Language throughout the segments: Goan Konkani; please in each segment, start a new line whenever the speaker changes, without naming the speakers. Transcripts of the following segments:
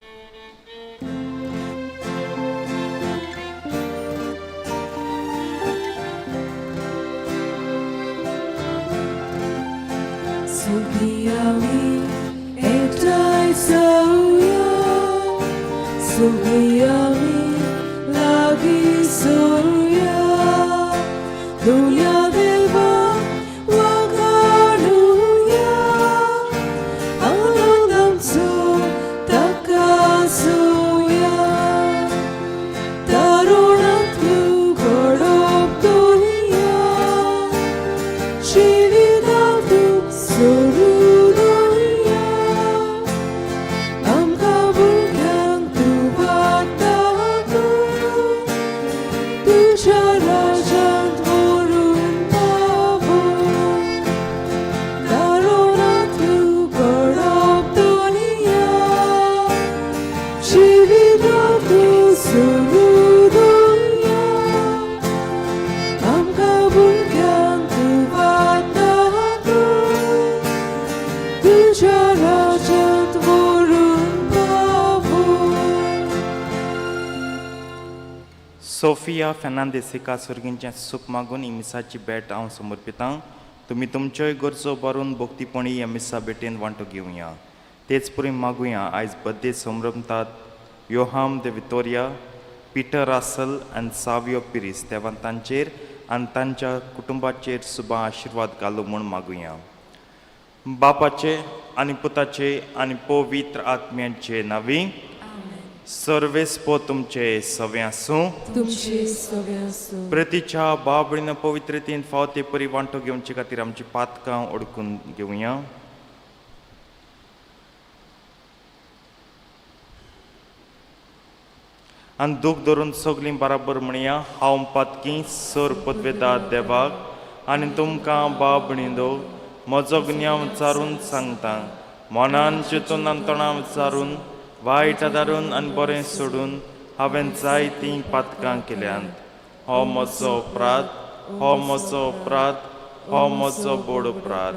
सुखी आमी एकठांय जावया, सुखी आमी लागीं सरुया, दुया देवा वागाडुया, आनंद आमचो ताका सोया, तरुणांतलो घडप दुनिया, जिवितांतु सोडून आमकां भुरग्यांक तूं वाडटा तुज्या राज्यांत व्हरून पावो, दारुणांतलो घडप दुनिया, जिवितांतु सोडून आमकां भुरग्यांक तूं वाडटा तुज्या राज्यांत व्हरून पावो.
सोफिया फेर्नांदीस हिका सर्गींचें सूख मागून ही मिसाची भेट हांव समर्पितां. तुमी तुमच्योय गरजो भरून भक्तीपणी ह्या मिसा भेटेन वांटो घेवया. तेच परी मागुया आयज बड्डे संभ्रमतात योहाम दे वितोरिया, पिटर रासल आनी सावियो पिरीस, देवान तांचेर आनी तांच्या कुटुंबाचेर सुबा आशिर्वाद घालू म्हूण मागुया. बापाचे आनी पुताचे आनी पवित्र आत्म्याचे नांवी. सर्वेस्पो तुमचे सवे आसूं.
तुमचे सगळे आसूं.
प्रतीच्या बाबडीन पवित्रतेन फावो ते परी वांटो घेवचे खातीर आमची पातकां ओडकून घेवया. आनी दूख धरून सगलीं बराबर म्हणया, हांव पातकी सर पदवेदा देवाक आनी तुमकां बाबणींदो म्हजो गुन्यांव विचारून सांगता. मनान चिंतून आनी तोंडान विचारून, वायट आदारून आनी बरें सोडून हांवें जायतीं पातकां केल्यांत. हो म्हजो अपराध, हो म्हजो अपराध, हो म्हजो बोड अपराध.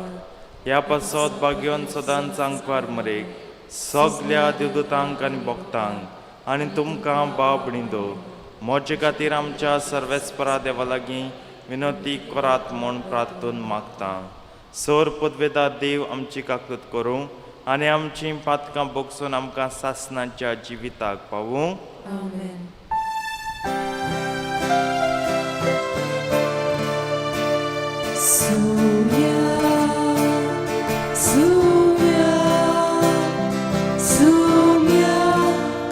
ह्या पासत भाग्योन सदांच आंकवार मरेक, सगल्या देवदूतांक आनी भक्तांक आनी तुमकां बाबणींदो म्हजे खातीर आमच्या सर्वेस्परा देवा लागीं विनंती करात म्हूण प्रार्थून मागता. सर पदवेदा देव आमची काकूत करूं आनी आमचीं पातकां बोगसून आमकां सासणाच्या जिविताक पावूं.
आमेन. सुम्या, सुम्या, सुम्या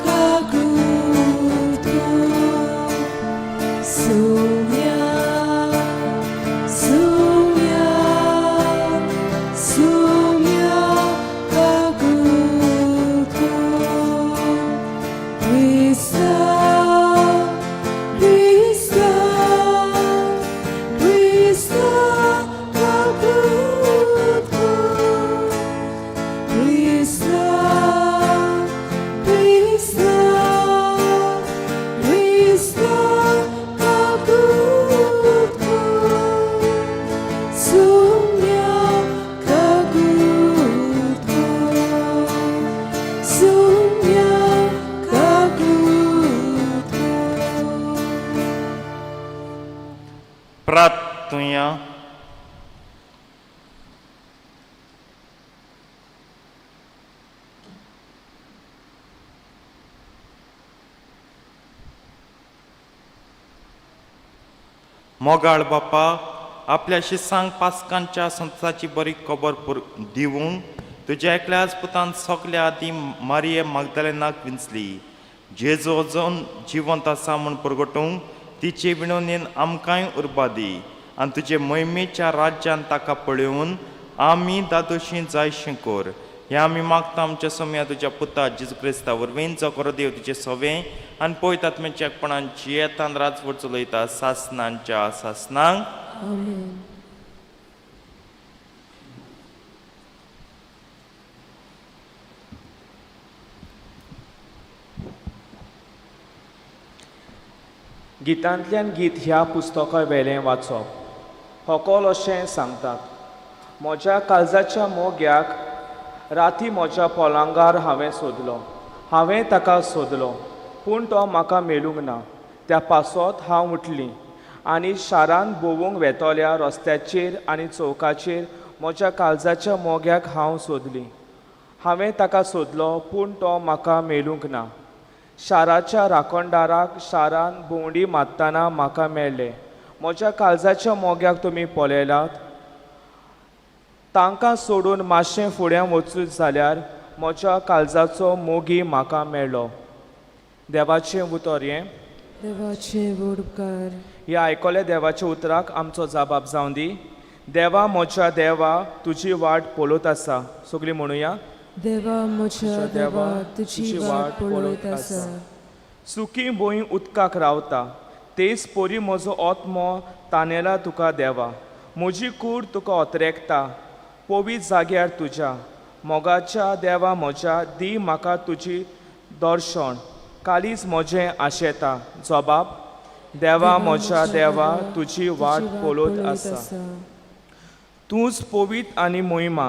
काकूत कर. सुम्या, सुम्या, सुम्या काकूत कर. क्रिस्ता, क्रिस्ता, क्रिस्ता काकूत कर. क्रिस्ता, क्रिस्ता, क्रिस्ता काकूत कर. सुम्या काकूत कर. सुम्या काकूत कर.
प्रार्थुया. मोगाळ बापा, आपल्या शिसांक पास्कांच्या संस्थाची बरी खबर दिवंक तुज्या एकल्याच पुतान सगल्या आदीं मारिये मागदालेनाक विंचली. जेजू अजून जिवंत आसा म्हूण परगटूंक तिचे विणवणेन आमकांय उर्बा दी आनी तुजे मोहिमेच्या राज्यान ताका पळोवन आमी दादोशी जायशें कर. हें आमी मागता आमच्या सोम्या तुज्या पुता जेजू क्रिस्ता वरवीं, जो खरो देव तुजें सोवें आनी पवित्र आत्म्याच्या एकपणान जियेतान राजवट चलयता सासनांच्या सासनांक.
आमेन.
गितांतल्यान गीत ह्या पुस्तका वेलें वाचप. होकोल अशें सांगतात, म्हज्या काळजाच्या मोग्याक राती म्हज्या पोलांगार हांवें सोदलो. हांवें ताका सोदलो पूण तो म्हाका मेळूंक ना. त्या पासत हांव उठली आनी शारांत भोंवूंक वेतोल्या रस्त्याचेर आनी चौकाचेर म्हज्या काळजाच्या मोग्याक हांव सोदली. हांवें ताका सोदलो पूण तो म्हाका मेळूंक ना. शाराच्या राखणदाराक शारांत भोंवडी मारतना म्हाका मेळ्ळें. म्हज्या काळजाच्या मोग्याक तुमी पळयलात? तांकां सोडून मातशें फुडें वचूत जाल्यार म्हज्या काळजाचो मोगी म्हाका मेळ्ळो. देवाचें उतर हें.
देवाचे व्हड उपकार.
ह्या आयकल्या देवाच्या उतराक आमचो जाबाब जावं दी. देवा म्हज्या देवा, तुजी वाट पळयत आसा. सगळीं म्हणुया.
देवा म्हज्या देवा, तुजी वाट पळयत आसा.
सुकी भूंय उदकाक रावता तेच परी म्हजो आत्मो तानेला तुका देवा. म्हजी कूड तुका अत्रेकता पवित्र जाग्यार तुज्या. मोगाच्या देवा म्हज्या, दी म्हाका तुजी दर्शन, काळीज म्हजें आशेता. जबाब: देवा म्हज्या देवा, तुजी वाट पळयत आसा. तूंच पवित्र आनी मोहिमा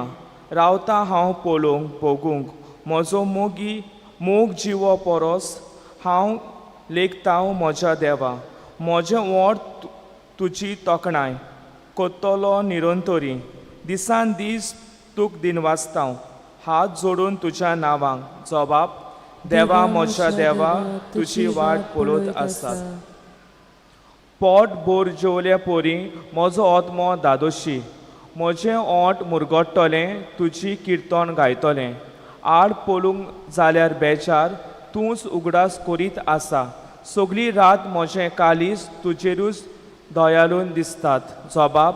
रावता हांव पळोवंक भोगूंक. म्हजो मोगी मोग जिवो परस हांव लेखता म्हज्या देवा. म्हजें ओंठ तुजी तोखणाय कोत्तलो निरंतरी. दिसान दीस तुक दिनवासता हात जोडून तुज्या नांवांक. जबाब: देवा म्हज्या देवा, तुजी वाट पळयत आसा. पोट भर जेवल्या पोरी म्हजो आत्मो दादोशी. म्हजें ओंठ मुरगट्टलें तुजी किर्तन गायतलें. आड पळोवंक जाल्यार बेजार तूंच उगडास करीत आसा. सगळी रात म्हजें काळीज तुजेरूच दयाळून दिसतात. जबाब: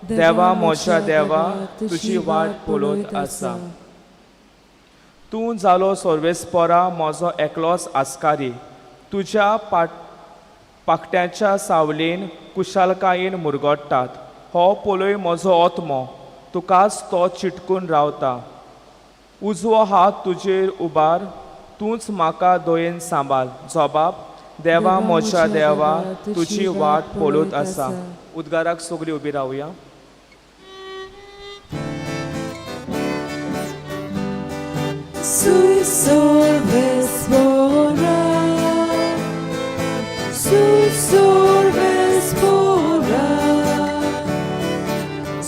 देवा म्हज्या देवा, तुजी वाट पळयत आसा. तूं जालो सर्वेस्परा म्हजो एकलोच आस्कारी. तुज्या पाकट्याच्या सावलेन कुशालकायेन मुरगट्टात. हो पळय म्हजो आत्मो तुकाच तो चिटकून रावता. उजवो हात तुजेर उबार, तूंच म्हाका दयेन सांबाळ. जबाब: देवा म्हज्या देवा, तुजी वाट पळयत आसा. उद्गाराक सगळीं उबी रावया.
Sui sorvespora, sui sorvespora,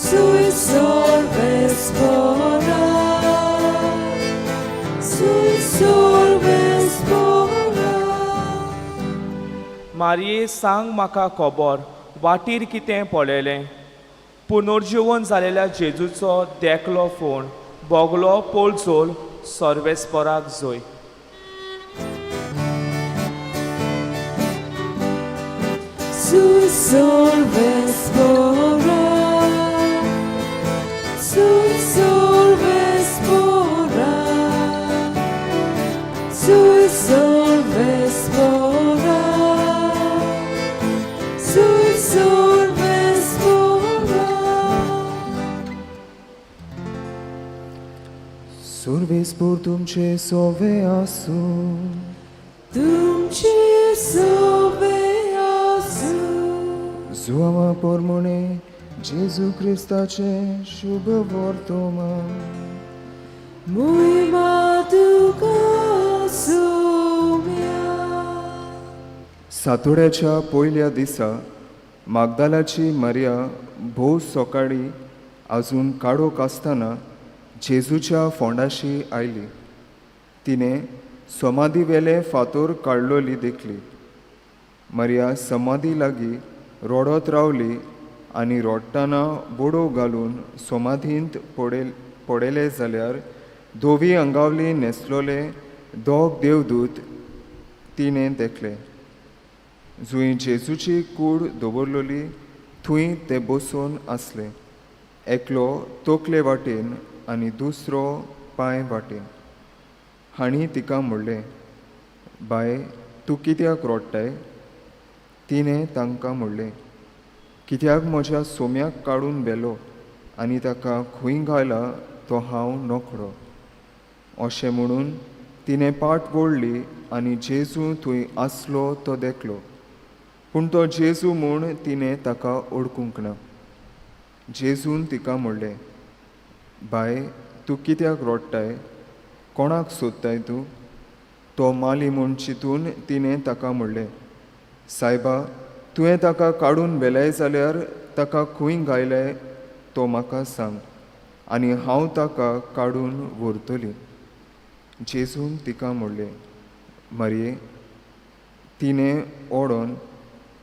sui sorvespora, sui sorvespora.
मारये सांग म्हाका खबर, वाटेर कितें पळयलें? पुनर्जीवन जालेल्या जेजूचो देखलो फोण बोगलो पोळजोल. सर्वेस्पराक जोय.
Sui sorvespora, sui sorvespora, sui sorvespora, sui sorvespora.
सर्वेस्पोर तुमचे सोवे आसूं.
तुमचे सोवे आसूं.
जुआंवा पोरमुणे जेजू क्रिस्ताचे शुभ वर्तमान.
मोहिमा तुका सोम्या.
सातोड्याच्या पयल्या दिसा मागदालाची मर्या भोव सकाळी अजून काळोख आसतना जेजूच्या फोंडाशी आयली. तिणें समाधी वेले फातोर काडलोली देखली. मर्या समाधी लागीं रडत रावली आनी रडटना बोडो घालून समाधींत पडले जाल्यार धवी अंगावली न्हेसलोले दोग देवदूत तिणें देखले. जंय जेजूची कूड दवरलोली थंय ते बसून आसले, एकलो तकले वाटेन आनी दुसरो पांय वाटेन. हांणी तिका म्हणलें, बाय, तूं कित्याक रडटाय? तिणें तांकां म्हणलें, कित्याक म्हज्या सोम्याक काडून व्हेलो आनी ताका खंय घाला तो हांव नकळो. अशें म्हणून तिणें पाट वळ्ळी आनी जेजू थंय आसलो तो देखलो, पूण तो जेजू म्हूण तिणें ताका वळखूंक ना. जेजून तिका म्हणलें, बाय, तूं कित्याक रडटाय? कोणाक सोदताय तूं? तो माली म्हूण चिंतून तिणें ताका म्हणलें, सायबा, तुवें ताका काडून व्हेलें जाल्यार ताका खंय घायलें तो म्हाका सांग आनी हांव ताका काडून व्हरतली. जेजून तिका म्हणलें, मरये. तिणें ओडोन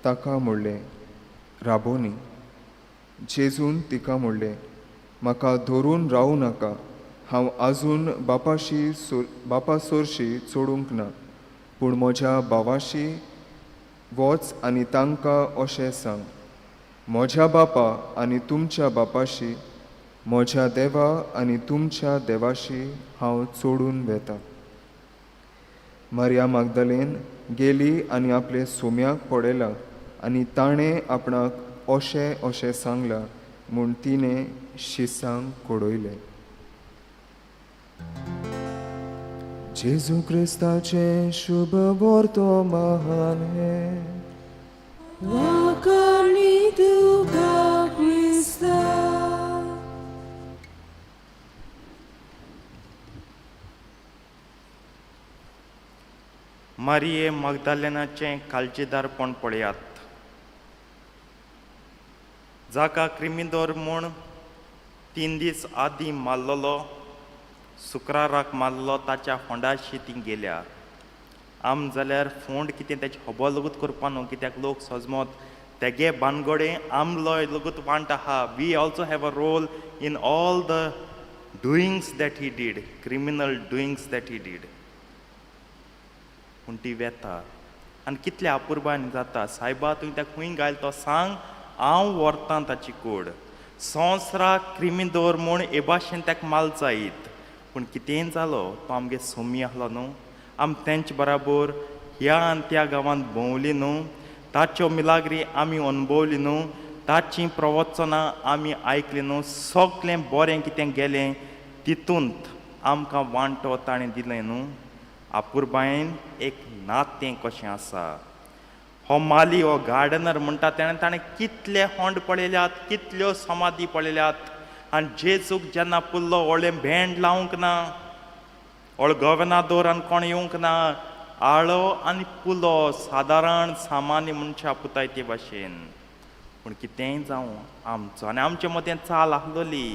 ताका म्हणलें, राबोनी. जेजून तिका म्हणलें, म्हाका धरून रावूं नाका, हांव आजून बापाशी बापा सोरशी चडूंक ना, पूण म्हज्या भावाशी वच आनी तांकां अशें सांग, म्हज्या बापा आनी तुमच्या बापाशी, म्हज्या देवा आनी तुमच्या देवाशी हांव चडून वेता. मारिया मागदलेन गेली आनी आपले सोम्याक पळयला आनी ताणें आपणाक अशें अशें सांगलां म्हूण तिणें शिसांक कळयलें. जेजू क्रिस्ताचें शुभ वर्तमान हें.
वाखाणी तुका क्रिस्ता.
मारिये मागदालेनाचें कालचेदारपण पळयात, जाका क्रिमिदोर म्हूण 3 दीस आदीं मारलेलो, शुक्राराक मारलो, ताच्या फोंडाशी ती गेल्या. आम जाल्यार फोंड कितें तेजें खबर लगूत करपा न्हू, कित्याक लोक सजमत तेगे बानगडे आमलोय लगूत वांट आहा. We also have a role in all the doings that he did, criminal doings that he did. पूण ती वेता आनी कितल्या अपुरबायन जाता, सायबा तुवें त्या खंय घायल तो सांग, हांव व्हरतां ताची कूड. संवसाराक क्रिमिदोर म्हूण हे भाशेन ताका माल जायत, पूण कितेंय जालो तो आमगे सोमी आसलो न्हू, आम तेंचे बराबर ह्या आनी त्या गांवांत भोंवली न्हू, ताच्यो मिलाग्री आमी अणभवली न्हू, ताचीं प्रवचनां आमी आयकलीं न्हू, सगळें बरें कितें गेलें तितूंत आमकां वांटो ताणें दिलें न्हू. अपुरबायेन एक नातें कशें आसा. हो माली, हो गार्डनर म्हणटा तेणें ताणें कितले होंड पळयल्यात, कितल्यो समाधी पळयल्यात. आनी जेजूक जेन्ना पुरलो, व्हडलें भेंड लावंक ना, व्हडलो गोवेनादोर आनी कोण येवंक ना, आळो आनी पुलो सादारण सामान्य मनशां पुताय ते भाशेन. पूण कितेंय जावं आमचो आनी आमचे मदें चाल आसलोली,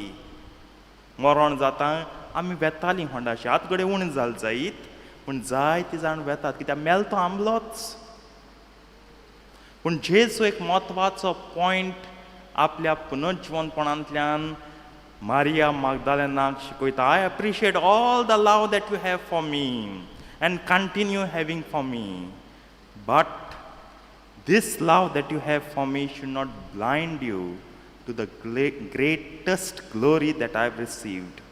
मरण जाता आमी वेतालीं होंडाशी. आतां घडये उणें जालें जायत, पूण जायते जाण वेतात, कित्याक मेल तो आमलोच. पूण जेजू एक म्हत्वाचो पॉयंट आपल्या पुनर्जिवनपणांतल्यान मारिया मागदालेनाक शिकयता. I appreciate all the love that you have for me and continue having for me, but this love that you have for me should not blind you to the greatest glory that I have received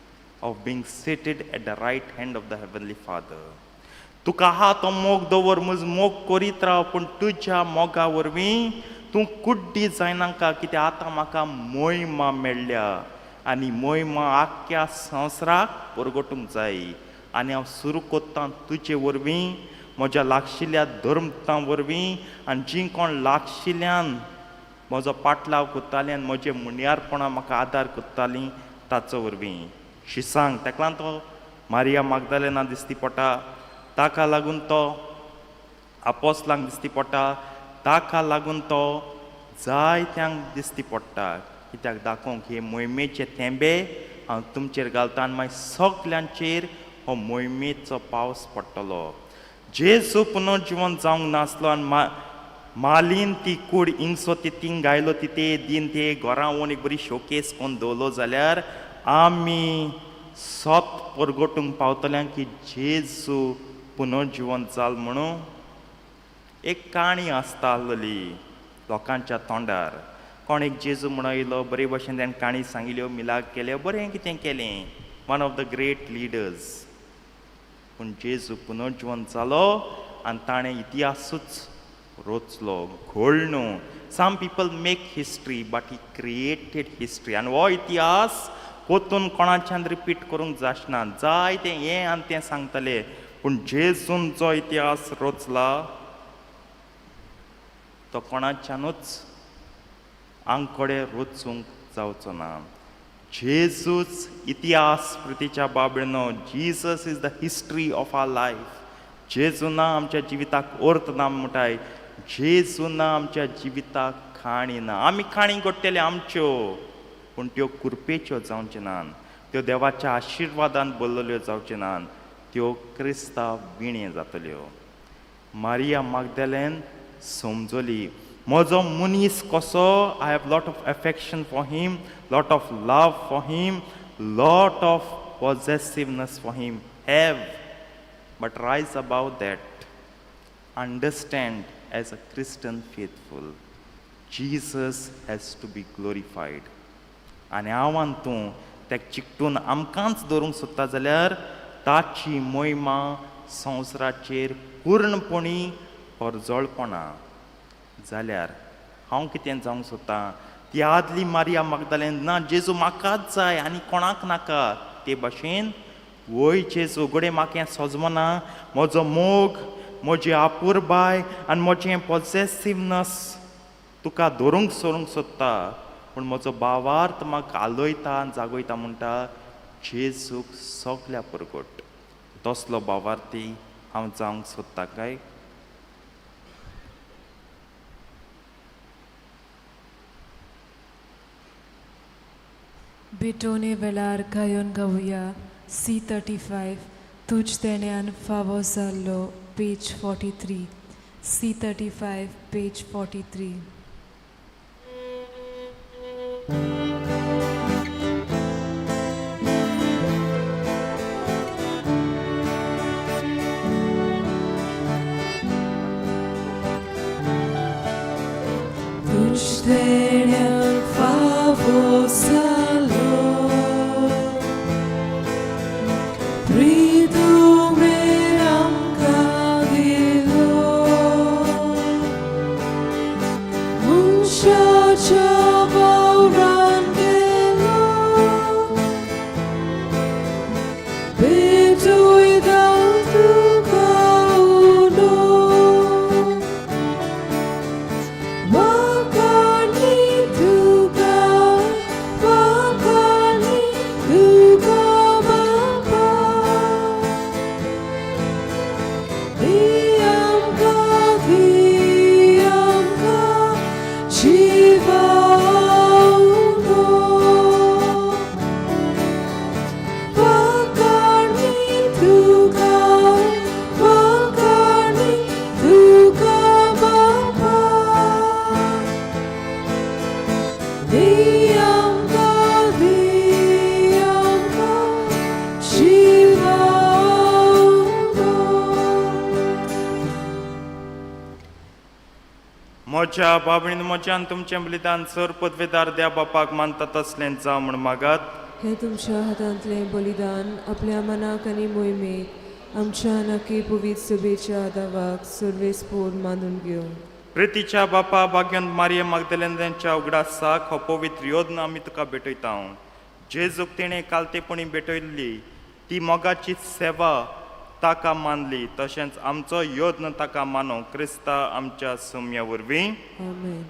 of being seated at the right hand of the heavenly Father. तुका आहा तो मोग दवर, म्हज मोग करीत राव, पूण तुज्या मोगा वरवीं तूं कुड्डी जायनाका, कित्याक आतां म्हाका मोहिमा मेळ्ळ्या आनी मोहिमा आख्ख्या संवसाराक परगटूंक जाय. आनी हांव सुरू कोत्तां तुजे वरवीं, म्हज्या लागशिल्ल्या धर्मतां वरवीं, आनी जीं कोण लागशिल्ल्यान म्हजो पाटलाव कोत्तालीं आनी म्हजे मुणयारपणां म्हाका आदार कोत्तालीं ताचो वरवीं. शिसांक ताका लागून तो मारिया मागदालेना दिसती पडटा, ताका लागून तो आपोसलांक दिसती पडटा, ताका लागून तो जायत्यांक दिसती पडटा, कित्याक दाखोवंक हे मोहिमेचे थेंबे हांव तुमचेर घालता आनी मागीर सगल्यांचेर हो मोहिमेचो पावस पडटलो. जेजू पुनर्जिवन जावंक नासलो आनी मालीन ती कूड इंगसो ती तींग गायलो ती ते दिन ते घरां वोन एक बरी शोकेस कोन्न दवरलो जाल्यार आमी सत परगटूंक पावतले की जेजू पुनर्जिवन जाल म्हणून. एक काणी आसता आसलेली लोकांच्या तोंडार, कोण एक जेजू म्हणून येयलो, बरे भशेन ताणें काणी सांगिल्यो, मिलाग केल्यो, बरें कितें केलें, one of the great leaders. पूण जेजू पुनर्जिवन जालो आनी ताणें इतिहासूच रचलो, घोळ न्हू. Some people make history but he created history. आनी हो इतिहास पोतून कोणाच्यान रिपीट करूंक जायना, जाय तें हें आनी तें सांगतले, पूण जेजून जो इतिहास रचला तो कोणाच्यानूच आंकडे रचूंक जावचो ना. जेजूच इतिहास कृतीच्या बाबेनो, Jesus is the history of our life. जेजू ना आमच्या जिविताक अर्थ ना म्हणटाय, जेजू ना आमच्या जिविताक खाणी ना. आमी खाणी घडटले आमच्यो, पूण त्यो कुरपेच्यो जावच्यो नात, त्यो देवाच्या आशिर्वादान बोल्लल्यो जावच्यो नात, त्यो क्रिस्तांव विणें जातल्यो. मारिया मागदेलेन समजली म्हजो मनीस कसो. I have lot of affection for him, lot of love for him, lot of possessiveness for him have, but rise above that. Understand as a Christian faithful, Jesus has to be glorified. आनी हांव आनी तूं तेका चिकटून आमकांच दवरूंक सोदता जाल्यार ताची मोहिमा संवसाराचेर पूर्णपणी परजळपणा. जाल्यार हांव कितें जावंक सोदता? ती आदली मारिया मागतालें ना, जेजू म्हाकाच जाय आनी कोणाक नाका. ते भाशेन वय जेजू घडये म्हाका हें सजमना, म्हजो मोग, म्हजी आपुरबाय आनी म्हजें पॉझेसिवनस तुका धरूंक सरूंक सोदता, पूण म्हजो भावार्थ म्हाका आलयता आनी जागयता म्हणटा जेजूक सगल्या परगट. तसलो भावार्थी हांव जावंक सोदता काय?
बिटोने वेळार गायोन गावया सी 35 तुज देण्यान फावो जाल्लो, पेज 43, सी 35 पेज 43. तुज देण्यान फावो जाल्लो, प्रितुमेर आमकां दिलो, मनशाच्या वावरान गेलो, पेटयता तुका उलो. वाकानी तुका, वाकानी तुका बापा, दी आमकां, दी आमकां जिवा उलो. वाकानी तुका, वाकानी तुका बापा, दी आमकां, दी आमकां जिवा उलो.
म्हज्या बाबणीन म्हज्यान तुमचें बलिदान सर पदवेदार द्या बापाक मानता तसलें जावं म्हूण मागात.
हे तुमच्या हातांतलें बलिदान आपल्या मनाक आनी मोहिमेक आमच्या नक्की पवित्र सभेच्या दावाक सर्वेस्पोर मानून घेवं.
प्रितीच्या बापा, भाग्यंत मारिया मागदेलेंच्या उगडासाक हो पवित्र योजना आमी तुका भेटयता. जेजूक तेणें कालतेपणी भेटयल्ली ती मोगाची सेवा ताका मानली, तशेंच आमचो योद्न ताका मानो क्रिस्ता आमच्या सुम्या वरवीं.
आमेन.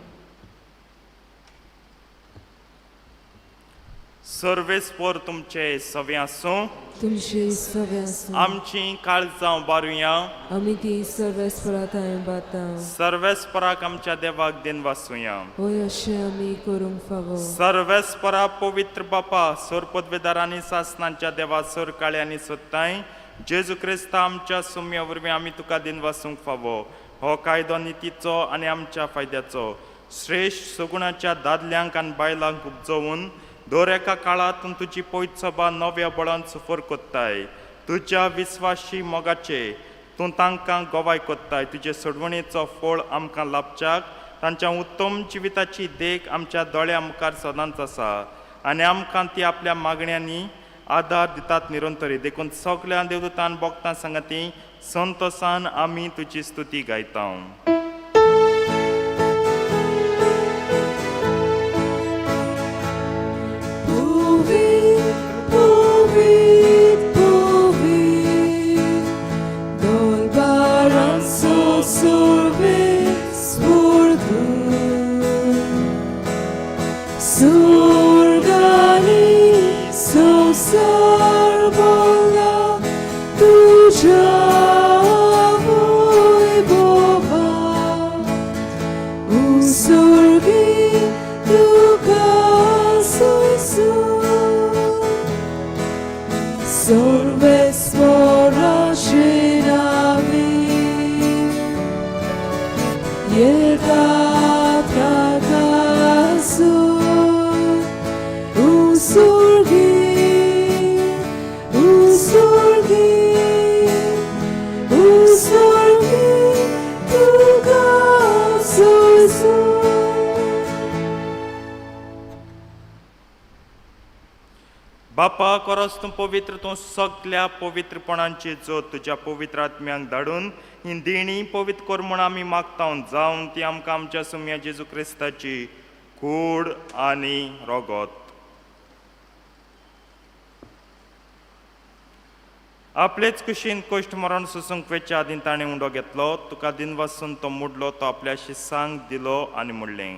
सर्वेस्पोर तुमचे सवे आसूं.
तुमचे सवे आसूं.
आमची काळजां बारुया.
आमी ती सर्वेस्परा थंय बाता.
सर्वेस्पराक आमच्या देवाक दिन वासुया.
होय, अशें आमी करूंक फावो.
सर्वेस्परा पवित्र बापा, सोर पदवेदार आनी सासनांच्या देवा, सोर काळे आनी सोदताय जेजू क्रिस्ता आमच्या सुम्या वरवीं आमी तुका दिन वासूंक फावो. हो कायदो नितीचो आनी आमच्या फायद्याचो. श्रेश्ठ सगुणाच्या दादल्यांक आनी बायलांक उपजोवन दर एका काळांत तुजी पयत सभा नव्या बळान सुफर कोत्ताय. तुज्या विस्वाशी मोगाचे तूं तांकां गवाय कोत्ताय. तुजे सोडवणेचो फळ आमकां लाभच्याक तांच्या उत्तम जिविताची देख आमच्या दोळ्या मुखार सदांच आसा आनी आमकां ती आपल्या मागण्यांनी आदार दितात निरंतरी. देखून सगल्या देवदूतान भोगतां सांगाती संतोसान आमी तुजी स्तुती गायता.
Povid, povid, povid, dolbaran so surve spurdu. Surgani so sarbola tuja. येता प्रकासून उसुर्गी उसुर्गी उसुर्गी तुका सोसूं.
बापा कोरोस तूं पवित्र, तूं सगल्या पवित्रपणांची जोत तुज्या पवित्र आत्म्यांक धाडून ही देणी पवित्र कर म्हूण आमी मागता, जावन ती आमकां आमच्या सुम्या जेजू क्रिस्ताची कूड आनी रोगोत. आपलेच कुशीन कश्ट मरण सोसूंक वेच्या आदीं ताणें उंडो घेतलो, तुका दिनवासून तो मुडलो, तो आपल्या शिसांक दिलो आनी म्हणलें,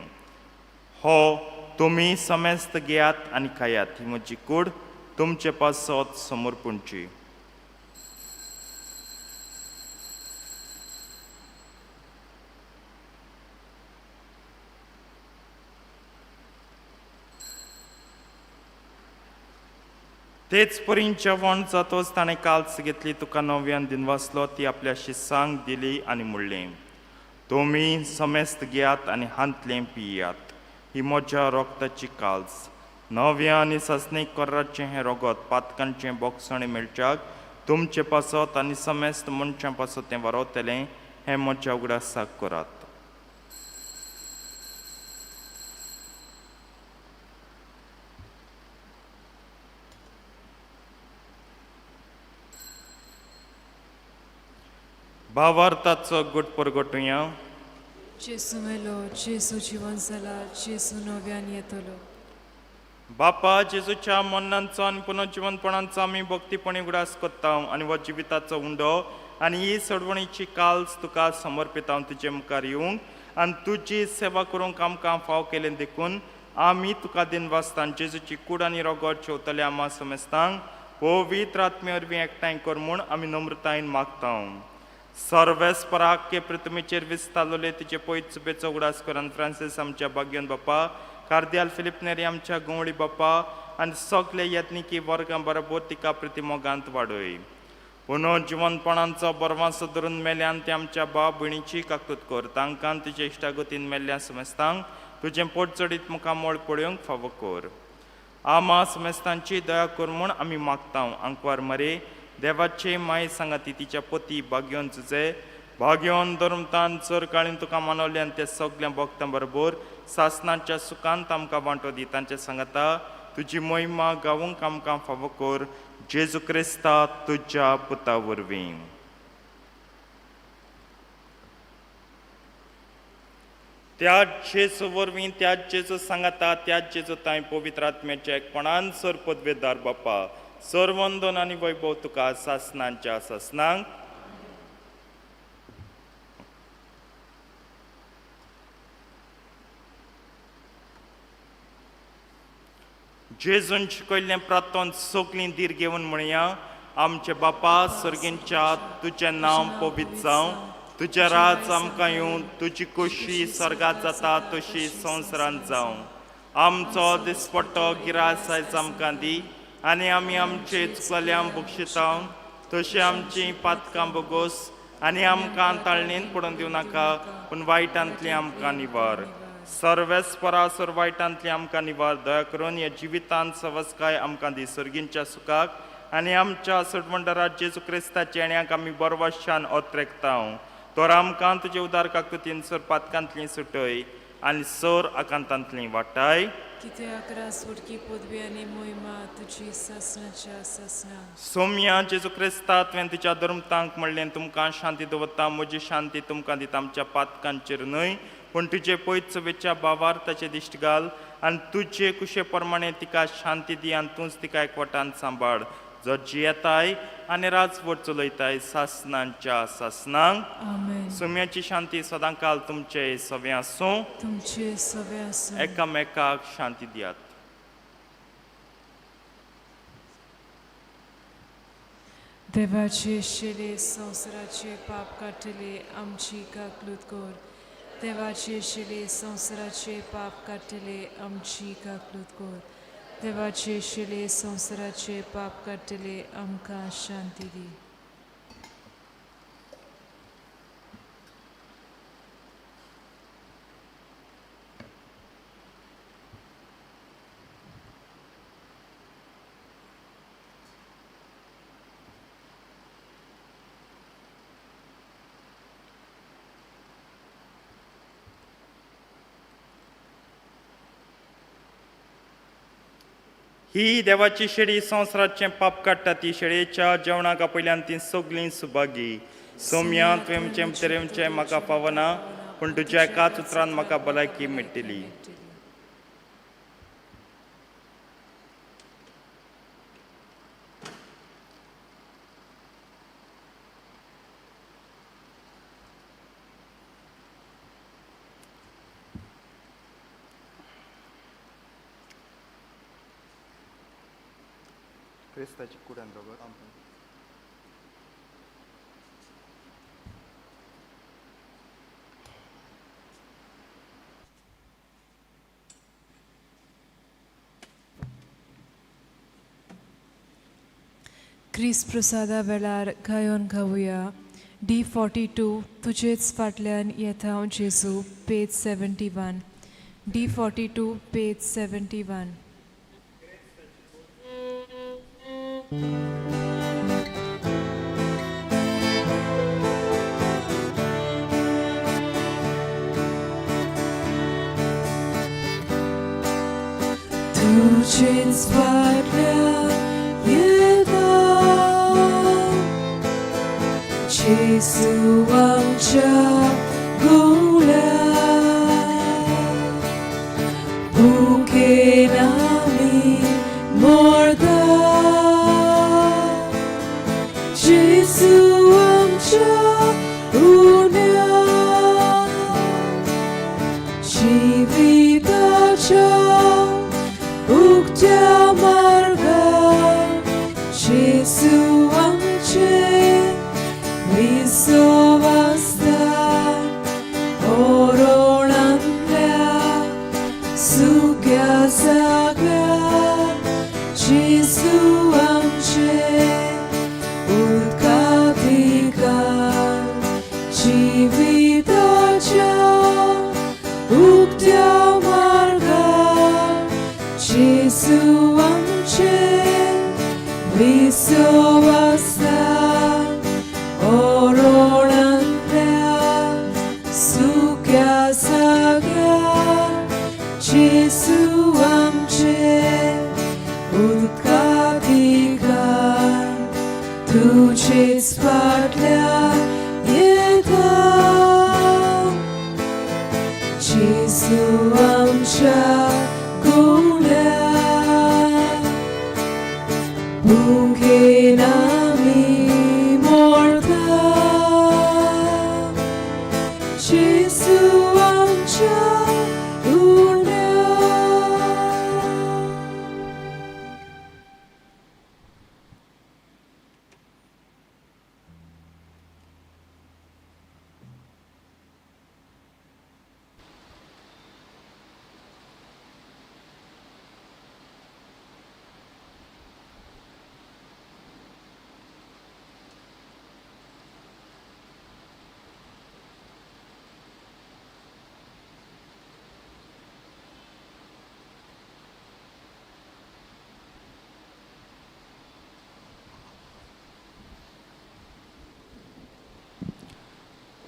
हो तुमी समेस्त घेयात आनी खायात, ही म्हजी कूड तुमचे पासत समर्पणची. तेच परीन जेवण जातोच ताणें काल्स घेतली, तुका नव्यान दिनवासलो, ती आपल्या शिसांक दिली आनी म्हणलें, तुमी समेस्त घेयात आनी हांतलें पियात, ही म्हज्या रोगताची काल्स, नव्या आनी सासणीक कराचें हें रोगत पातकांचें बोगसणें मेळच्याक तुमचे पासत आनी समेस्त मनशां पासत तें वरवतलें, हें म्हज्या उगडासाक करात. भावार्थाचो गुट परगटुया.
जेसू मेलो, जेसू जिवन जाला, जेसू नव्यान येतलो.
बापा, जेजूच्या मरणांचो आनी पुनर्जिवनपणाचो आमी भक्तीपणी उगडास करता आनी हो जिविताचो उंडो आनी ही सोडवणीची काल्स तुका समर्पिता, तुजे मुखार येवंक आनी तुजी सेवा करूंक आमकां फाव केलें देखून आमी तुका दिनवासता. जेजूची कूड आनी रोगोट शेवतले आमा समेस्तांक पवित्र आत्मे वरवीं एकठांय कर म्हूण आमी नम्रतायेन मागता. सर्वेस्पराक पृथ्वीचेर विस्तारलोले तिचे पयत सुबेचो उगडास करून फ्रांसीस आमच्या भाग्यन बापा, कार्दियाल फिलीप नेरी आमच्या गंवळी बापा आनी सगळे यत्निकी वर्गां बरोबर तिका प्रतिमोगांत वाडय. पुनर्जिवनपणांचो बरवासो धरून मेल्यान ते आमच्या बाप भयणीची काकूत कर, तांकां तुजे इश्टागतीन मेल्ल्या समेस्तांक तुजें पोट चडीत मुखामळ पळोवंक फावो कर. आमा समेस्तांची दया कर म्हूण आमी मागता. आंकवार मरे देवाचे माय सांगाती तिच्या पती भाग्योन तुजे भाग्योन धर्मतान चर काळीन तुका मानवले आनी ते सगल्या भक्तां बरोबर सासनाच्या सुखांत आमकां वांटो दी. तांचे सांगाता तुजी मोहिमा गावूंक आमकां फावो कर, जेजू क्रिस्ता तुज्या पुता वरवीं. त्याच जेजू वरवीं, त्याच जेजू सांगाता, त्याच जेजू तांय पवित्र आत्म्याच्या एकपणान सर पदवेदार बापा, सर्वंदन आनी वैभव तुका सासनांच्या सासनांक. जेजून शिकयल्लें प्रार्थन सगळीं धीर घेवन म्हणया, आमचे बापा सर्गींच्या, तुजें नांव पवित्र जावं, तुजें राज आमकां येवं, तुजी खोशी स्वर्गात जाता तशी संवसारांत जावं. आमचो दिसपट्टो गिरास आयज आमकां दी आनी आमी आमचे चुकल्यांक बक्षिता तशी आमची पातकां बोगोस आनी आमकां ताळणेन पडून दिवं नाका, पूण वायटांतली आमकां निवार. सर्वेस्परा सर वायटांतली आमकां निवार. दया करून ह्या जिवितांत सवस्काय आमकां दी, सर्गींच्या सुखाक आनी आमच्या सोडवंडरा जेजू क्रिस्ताच्या येण्याक आमी बरवाशान ओत्रेकता. तर आमकां तुजे उदार काकुतीन सर पातकांतली सुटय आनी सर आकांतांतली वाटाय.
कित्याक रासवटकी पदवी आनी मोहिमा तुजी सासनाच्या सासना.
सोम्या जेजू क्रिस्ता, तुवें तुज्या धर्मतांक म्हणलें, तुमकां शांती दवरता, म्हजी शांती तुमकां दिता, आमच्या पातकांचेर न्हय पूण तुजे पयत सभेच्या बावार ताचे दिश्ट घाल आनी तुजे कुशे प्रमाणे तिका शांती दी आनी तूंच तिका एकवटान सांबाळ, जो जियेताय आनी राजवट चलयताय सासनांच्या सासनांक.
आमेन.
सोम्याची शांती सदांकाल तुमचे सवे आसूं.
तुमचे सवे आसूं.
एकामेकाक शांती दियात.
देवाचे शेले संवसाराचे पाप काडटले आमची काकलूत कर. देवाचे शेले संवसाराचे पाप काडटले आमची काकलूत कर. देवाचे शेले संवसाराचे पाप काडटले आमकां शांती दी.
ही देवाची शेळी संवसाराचें पाप काडटा ती शेळयेच्या जेवणाक आपयल्यान ती सगळीं सुभागी. सोम्या, तुवें म्हजें तेरेमचें म्हाका पावना, पूण तुज्या एकाच उतरान म्हाका भलायकी मेळटली. क्रिस्ताची कुडान रगत.
क्रिस्त प्रसादा वेळार गायोन गावया D42 तुजेच फाटल्यान येता हांव जेजू, पेज 71. D42 page 71. तुजेच फाटल्यान येता जेजू आमच्या गुळ्या, भुकेन आमी मोरता, जेजू आमच्या उण्या, जिविताच्या उक्त्या मार्गार जेजू आमचे विसव आसता, ओरोणांतल्या सुक्या जाग्यार जेजू आमचे उदकाधिकार, जिविताच्या उक्त्या मार्गार जेजू आमचे विसव आसता, ओरोणांतल्या सुक्या जाग्यार जेजू आमचे उदकाधिकार, तुजेच फाटल्यान येता जेजू आमच्या गुण्या, भुकेन आमी मोरता, जेजू आमच्या उण्या.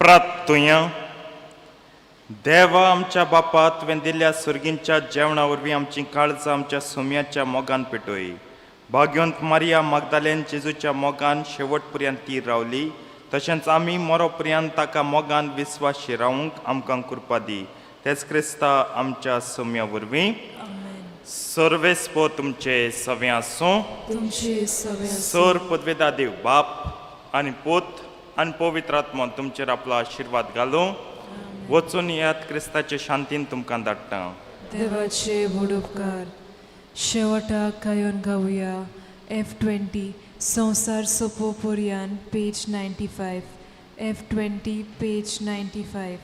प्रार्थुया. देवा आमच्या बापा, तुवें दिल्ल्या सुर्गींच्या जेवणा वरवीं आमची काळजां आमच्या सोम्याच्या मोगान पेटोय. भाग्यवंत मारिया मागदालेन जेजूच्या मोगान शेवट पर्यंत ती रावली, तशेंच आमी मरो पर्यंत ताका मोगान विस्वाशी रावंक आमकां कृपा दी. तेच क्रिस्ता आमच्या सोम्या वरवीं. सर्वेस्पो तुमचे सवें आसूं.
तुमचे सवे.
सर पदवेदा देव बाप आनी पूत आनी पवित्र आत्मा तुमचेर आपलो आशिर्वाद घालूं. वचून येयात, क्रिस्ताचे शांतीन तुमकां धाडटा.
देवाचे व्हड उपकार. शेवटाक गायोन गावया F20 संवसार सोपो पोरयान, पेज 95. F20 page 95.